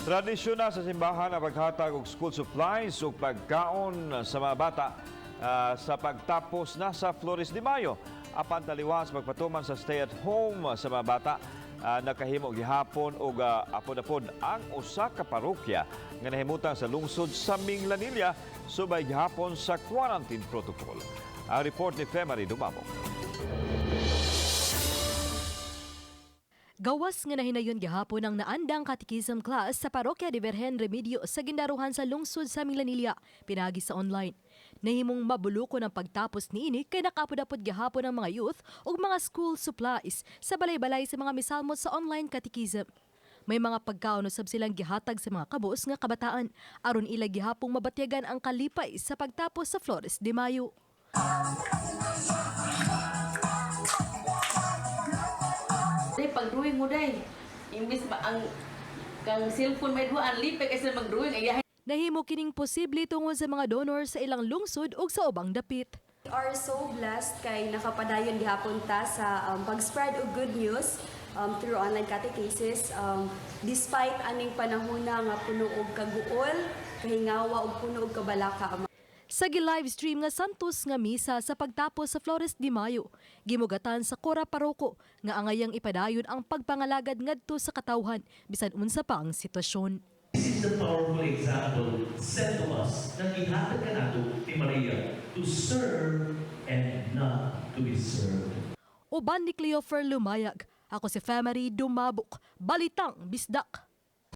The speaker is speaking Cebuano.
Tradisyon na sa simbahan ang paghatag og school supplies ug pagkaon sa mga bata sa pagtapos na sa Flores de Mayo. Apan taliwas magpatuman sa stay at home sa mga bata, nakahimo gihapon og apod-apod ang usa ka parokya nga nahimutang sa lungsod sa Minglanilla subay gihapon sa quarantine protocol. Ang report ni Femary Dumabok. Gawas nga nahinayon gihapon ang naandang catechism class sa Parokya de Virgen Remedios sa Guindaruhan sa lungsod sa Minglanilla, pinaagi sa online. Nahimong mabulukon ang pagtapos niini kay nakaapod-apod gihapon ang mga youth ug mga school supplies sa balay-balay sa mga misalmot sa online catechism. May mga pagkaon usab silang gihatag sa mga kabus nga kabataan aron ila gihapong mabatyagan ang kalipay sa pagtapos sa Flores de Mayo. Day, pag-drawing mo, day. Imbis ba ang kang cellphone may duhaan, lipay kasi mag-drawing. Ay, Nahimo kining posible tungod sa mga donor sa ilang lungsod ug sa ubang dapit. We are so blessed kay nakapadayon gihapon ta sa pag-spread og good news through online catechesis despite aning panahona nga puno og kaguol, kahingawa ug puno og kabalaka. Sa gi-live stream nga Santos nga misa sa pagtapos sa Flores de Mayo, gimugatan sa Kora Paroko nga angayang ipadayon ang pagpangalagad ngadto sa katawhan bisan unsa pa ang sitwasyon. This is the powerful example set to us na gihatag kanato ni Maria to serve and not to be served. Uban ni Cleofer Lumayag, ako si Femary Dumabok, Balitang Bisdak.